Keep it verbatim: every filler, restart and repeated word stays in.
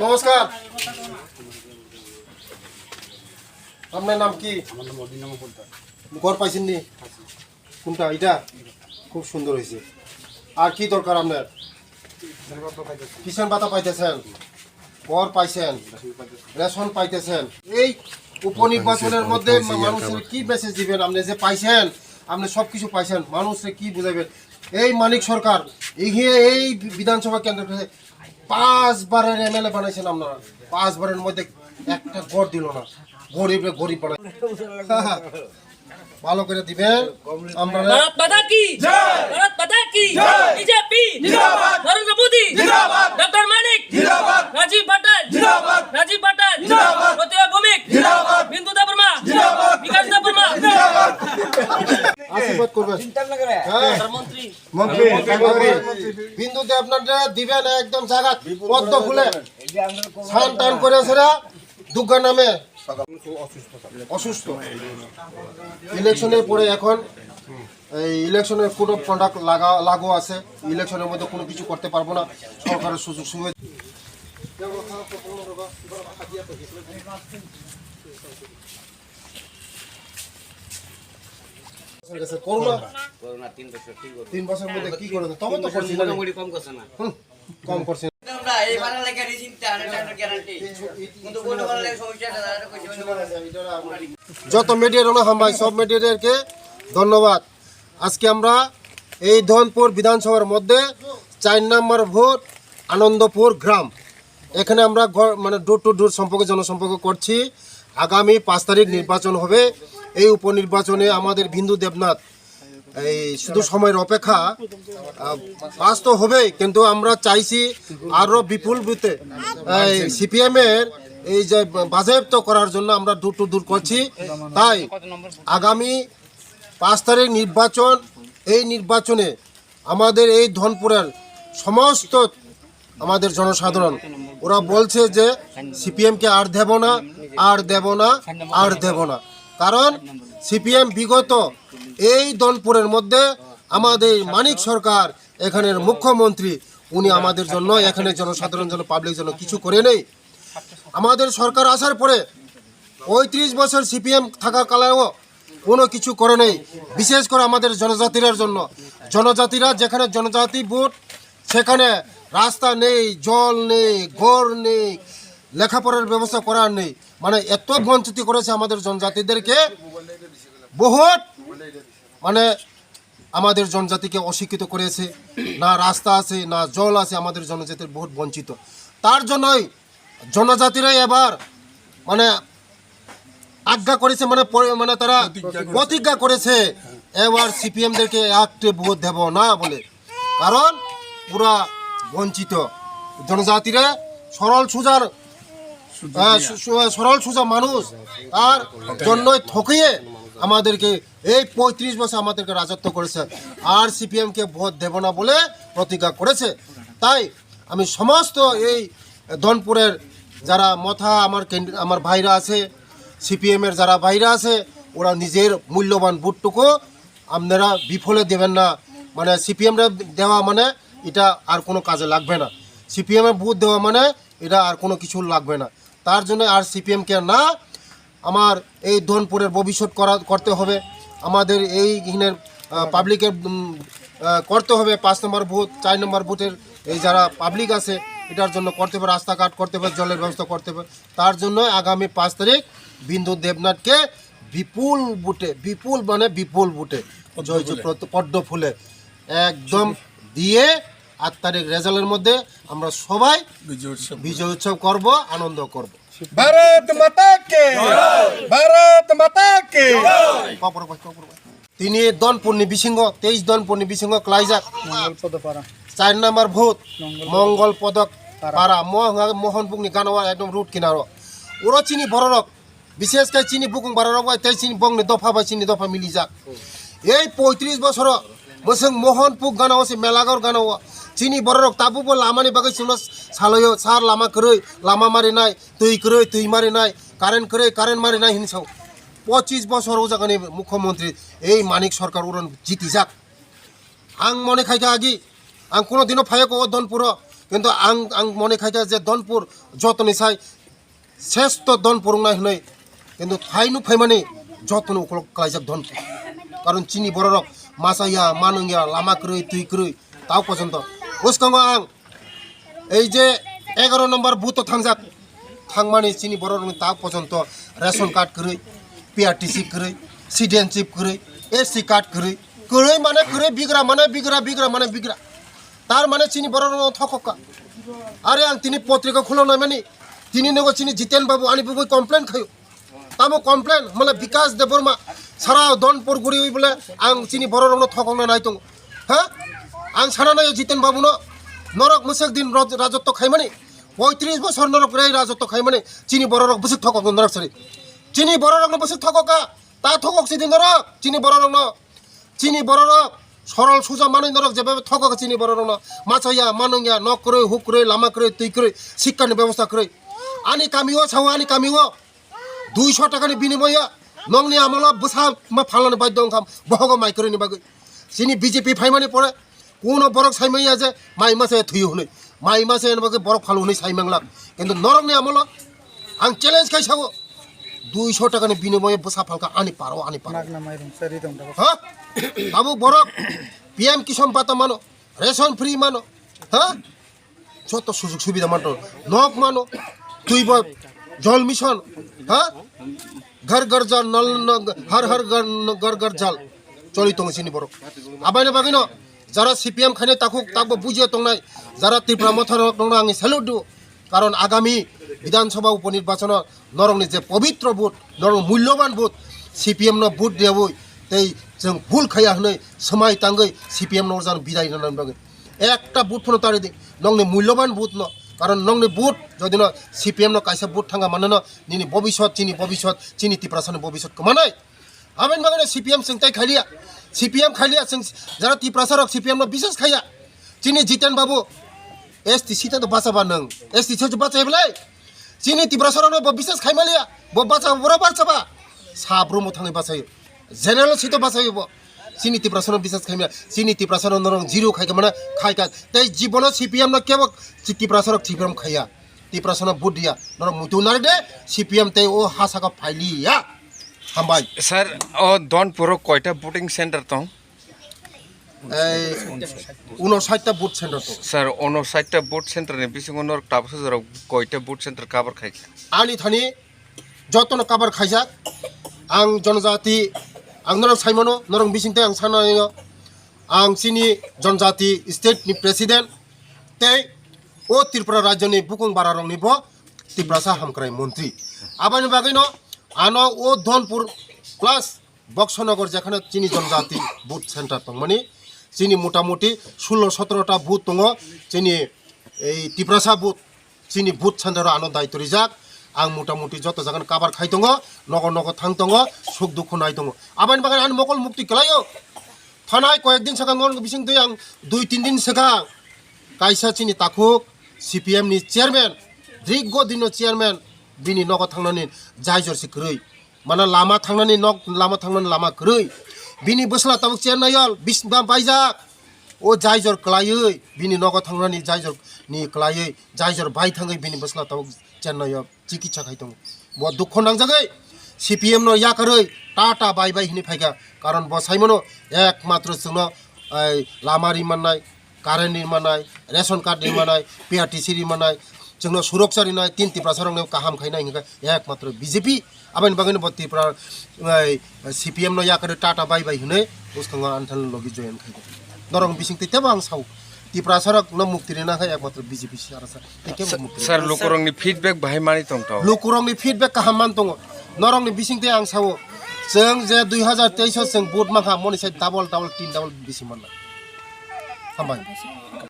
নমস্কার। আপনার নাম কি? ঘর পাইছেন নি? কোনটা এটা? খুব সুন্দর হয়েছে। আর কি দরকার আপনার? কিষাণ ভাতা পাইতেছেন, ঘর পাইছেন, রেশন পাইতেছেন। এই উপনির্বাচনের মধ্যে মা-, মানুষের কি মেসেজ দিবেন? আপনি যে পাইছেন, আপনি সব কিছু পাইছেন, মানুষকে কি বুঝাবেন? এই মানিক সরকার এই, এই বিধানসভা কেন্দ্র থেকে পাঁচবারের এমএলএ বানাইছেন আপনারা, পাঁচবারের মধ্যে একটা ঘর দিল না, গরিবরে গরিব বানাই। ভালো করে দিবেন। আমরা ভারত মাতা কি জয়। ভারত মাতা কি জয়। বিজেপি জিন্দাবাদ। নরেন্দ্র মোদী জিন্দাবাদ। ডক্টর মানিক জিন্দাবাদ। রাজীব ভট্টাচার্য জিন্দাবাদ। রাজীব ভট্টাচার্য জিন্দাবাদ। প্রতিভা ভৌমিক জিন্দাবাদ। বিন্দু দেববর্মা জিন্দাবাদ। বিকাশ দেববর্মা জিন্দাবাদ। আশীর্বাদ করবেন। হ্যাঁ। মন্ত্রী, মন্ত্রী। বিন্দু দেবনাথ দিবেন একদম জায়গা পদ্ম ফুলে। স্নান টান করে সেরা দুর্গা নামে অসুস্থ। ইলেকশনের পরে এখন এই ইলেকশনের কোড অফ কন্ডাক্ট লাগা, লাগু আছে। ইলেকশনের মধ্যে কোনো কিছু করতে পারবো না। সরকারের সুযোগ সুবিধা করোনা। করোনা তিন বছর, তিন বছর। তিন বছর মধ্যে কি করে? তবে তো করছি না। মোটামুটি কম করছে না। হুম, কম করছে। আমরা এই বাংলা লেখা নিশ্চিন্তে হান্ড্রেড হান্ড্রেড গ্যারান্টি। কিন্তু কোনো বাংলা লেখা সমস্যা আছে, তারা কইছে মানে যত মিডিয়ার অনেক হামবাই, সব মিডিয়াদেরকে ধন্যবাদ। আজকে আমরা এই ধনপুর বিধানসভার মধ্যে চার নম্বর ভোট আনন্দপুর গ্রাম, এখানে আমরা ঘর, মানে ডোর টু ডোর সম্পর্কে, জনসম্পর্ক করছি। আগামী পাঁচ তারিখ নির্বাচন হবে। এই উপনির্বাচনে আমাদের বিন্দু দেবনাথ এই শুধু সময়ের অপেক্ষা, আহ, পাস তো হবেই, কিন্তু আমরা চাইছি আরো বিপুল ভোটে এই সিপিএম এর এই যে বাজেয়াপ্ত করার জন্য আমরা ডোর টু ডোর করছি। তাই আগামী পাঁচ তারিখ নির্বাচন, এই নির্বাচনে আমাদের এই ধনপুরের সমস্ত আমাদের জনসাধারণ ওরা বলছে যে সিপিএম কে আর দেব না, আর দেব না, আর দেব না। কারণ সিপিএম বিগত এই ধনপুরের মধ্যে আমাদের মানিক সরকার, এখানের মুখ্যমন্ত্রী, উনি আমাদের জন্য, এখানে জনসাধারণ জন্য, পাবলিক জন্য কিছু করে নেই। আমাদের সরকার আসার পরে পঁয়ত্রিশ বছর সিপিএম থাকার কালেও কোনো কিছু করে নেই, বিশেষ করে আমাদের জনজাতিরার জন্য। জনজাতিরা যেখানে জনজাতি ভোট, সেখানে রাস্তা নেই, জল নেই, ঘর নেই, লেখাপড়ার ব্যবস্থা করার নেই। মানে এত বঞ্চিত করেছে আমাদের জনজাতিদেরকে, বহুত মানে আমাদের জনজাতিকে অশিক্ষিত করেছে। না রাস্তা আছে, না জল আছে, আমাদের জনজাতির বহুত বঞ্চিত। তার জন্যই জনজাতিরা এবার মানে আজ্ঞা করেছে, মানে পরে, মানে তারা প্রতিজ্ঞা করেছে। প্রতিজ্ঞা করেছে, এবার সিপিএম দেরকে একটি ভোট দেব না বলে। কারণ পুরা বঞ্চিত জনজাতিরা সরল সুজার, আহ, সু-, সু-, সরল সুজা মানুষ, তার জন্যই ঠকিয়ে আমাদেরকে এই পঁয়ত্রিশ বছর আমাদেরকে রাজত্ব করেছে। আর সিপিএম কে ভোট দেব না বলে প্রতিজ্ঞা করেছে। তাই আমি সমস্ত এই ধনপুরের যারা মথা আমার ক্যান্ডি-, আমার ভাইরা আছে, সিপিএম এর যারা ভাইরা আছে, ওরা নিজের মূল্যবান ভোটটুকু আপনারা বিফলে দেবেন না। মানে সিপিএম রে দেওয়া মানে এটা আর কোনো কাজে লাগবে না। সিপিএম এ ভোট দেওয়া মানে এটা আর কোনো কিছু লাগবে না। তার জন্য আর সিপিএম কে না, আমার এই ধনপুরের ভবিষ্যৎ করা, করতে হবে। আমাদের এই এখানের, আহ, পাবলিকের, উম, আহ, করতে হবে। পাঁচ নম্বর বুথ, চার নম্বর বুথের এই যারা পাবলিক আছে, এটার জন্য করতে হবে, রাস্তাঘাট করতে হবে, জলের ব্যবস্থা করতে হবে। তার জন্য আগামী পাঁচ তারিখ বিন্দু দেবনাথকে বিপুল ভোটে, বিপুল মানে বিপুল ভোটে জয়যুক্ত করতে, পদ্ম ফুলে একদম দিয়ে আট তারিখ রেজাল্টের মধ্যে আমরা সবাই বিজয় উৎসব বিজয় উৎসব করব, আনন্দ করব। ভারত মাতা কে, ভারত মাতা কে। তিনি ধনপুরনি বিসিঙ্গ, তেইশ ধনপুরনি বিসিঙ্গ ক্লাইজাক। মঙ্গলপদ পারা। চার নম্বর ভোট, মঙ্গলপদ মঙ্গলপদ পারা। পারা। মো-, মোহনপুকনি গানো একদম রোড কিনারো। ওরা চিনি বড় রক, বিশেষ করে চিনি বুকুং বারো rock bai tei chini bongni dopha bai chini dopha milijak. এই পঁয়ত্রিশ বছর মসং মোহনপুক গানো আছে মেলাগর গানো চিনি বড় rock tabuk bo lamani bagwi chwngno salaio, sar lama kwrwi, lama marinai, twi kwrwi, twi marinai, current kwrwi, current marinai hinwi sao. পঁচিশ বছর o jagani মুখ্যমন্ত্রী এই মানিক সরকার uron jitijak. Ang mone khai kha agi, ang kuno dino phaiya kho o Dhonpuro. Kintu ang, ang mone khaikha je Donpur jotoni sai sresto Donpur wngnai hwnwi. Kintu phainu phaimani jotoni ukolok klaijak Donpur. Karon chini bororok masa ya, manung ya, lama kwrwi, twi kwrwi, ta porjonto. Bwskango ang ei je egaro number booth o thangjak, thangmani chini bororokni ta porjonto ration card kwrwi, P R T C kwrwi, citizenship kwrwi, S T card kwrwi, kwrwi mane kwrwi, bigra mane bigra, bigra mane bigra. Tar mane chini bororokno thokokka. Are ang tini potrika khulonai mani, tini nogo chini Jiten Babu ani bugwi complain khayo. Tamo complain, mane Bikas Debbarma, sara Donpur guri ui bole, ang chini bororokno thokokna nai tongo. Ha? Ang sana nayo Jiten Babuno, norok mwswk din raj-, rajotto khaimani, poitris bosor norok rei rajotto khaimani, chini bororok bwswk thokokno norok sari. Chini bororokno bwswk thokokka, ta thokok sidi norok, chini bororokno. Chini bororok sorol suja manwi norok jeba thokok chini bororokno. Machaya, manungya, nok kwrwi, huk kwrwi, lama kwrwi, twi kwrwi, sikkani bebosta kwrwi. Ani kamio sao, ani kamio duiso takani binimoye nongni amolo bwsa ma phalnani baidyo wngkha, bohogo mai kwrwini bagwi. Chini B J P phaimani pore kuno borok saimanya je mai masa thwiyo hwnwi. Mai masa bagwi borok phalo hwnwi saimanglak. Kintu norokni amolo ang challenge khai sao. Duiso takani binimoye bwsa phalka ani paro, ani paro. Magna mairung sari tong dago. Ha? Abo borok P M Kisan Bata mano, ration free mano. Ha? Joto sujug subida manto. Nok mano, twi bo, jol mission. Ha? Ghar ghar jal, nal, nal, har har ghar, ghar ghar jal. Choli tongo chini borok. Abaino bagwino jara C P M khainai takhuk takbo bujiya tongnai, jara Tipra Motha rok nongno ang salute do. Karon agami Bidhan Sabha uponirbachono norokni je pobitro vote, norok mulyoban vote, C P M no vote riyabwi tei chwng bhul khaiya hwnwi swmai tangwi C P M no jan bidai rwna bagwi. Ekta vote phano tari di, nongni mulyoban vote no. Karon nongni vote jodi no C P M no kaisa vote thanga manano, nini bobisot, chini bobisot, chini Tiprasani bobisot kwmanai. Aboni bagwi no C P M chwng tai khailia. C P M khailia chwng jara Tiprasa rok C P M no bisas khaiya. Chini Jiten Babu, S T sita to bachaba nwng. S T sita to bachai belai. Chini Tiprasa rok no bo bisas khaimalia. Bo bachaba, boro bachaba. Sabrum thangwi bachai. General sita bachai bo. Chini Tiprasa no bisas khaimia. Chini Tiprasa no norong zero khai kamana khai ka. Tai jibono C P M no kebo Tiprasa rok C P M khaiya. Tiprasa no vote dia. Norok muitu nari de C P M tai o hasaka phailiya. Hambai. Sir, o Donpuro koita voting center tong? Ei, unoshatta vote center tong. Sir, unoshatta vote center ni bisingo norok tabuksa jorao koita vote center cover khai kha? Ani thani jotono cover khaijak. Ang jonojati, ang norok saimano, norok bising tei ang sana yo. Ang chini jonojati state ni president tei o Tripura rajyo ni bukung bara rok ni bo Tiprasa hamkrai montri. Aboni bagwi no ano o Donpur plus Boksonogor jekhano chini jonojati booth center tongmani, chini motamuti sullo sotoro ta booth tongo, chini ei Tiprasa booth, chini booth center ano daityo rijak. Ang motamuti joto jagano cover khai tongo, nogo nogo thang tongo, suk dukhu nai tongo. Aboni bagwi ani mokol mukti kwlaio. Thanai koyek din swkang, bising twi ang dui tin din swkang kaisa chini takhuk C P M ni chairman, dirgo dino chairman, bini nogo thangnani jaijor se kwrwi. Mane lama thangnani nok, lama thangnani lama kwrwi. Bini bwsla tabuk Chennai o bis-, ba-, baijak. O jaijor kwlaiwi, bini nogo thangnani jaijor ni kwlaiwi, jaijor bai thangwi bini bwsla tabuk Chennai o chikitsa khai tongo. Bo dukho nangjagwi C P M no yakarwi tata bai bai hinwi phaikha. Karon bo saimano ekmatro chwngno, ai, lama ri mannai, current ri manai, ration card ri manai, P R T C ri manai, chwngno suroksa rinai, tin Tiprasa rokno kaham khainai hinkhe ekmatro B J P. Aboni bagwino bo Tripura, ai, C P M no yakarwi tata bai bai hinwi bwskango anthal logi join khai. Norok bising tei tebo ang sao, Tiprasa rokno mukti rina khe ekmatro B J P si arasa. Tei kebo mukti rina. Sir, lukurokni feedback bahai mani tongthok. Lukurokni feedback kaham man tongo. Norokni bising tei ang sao, chwng je dui hazar teis o chwng vote mankha, moni sai double, double, tin double bisi manna. Hambai.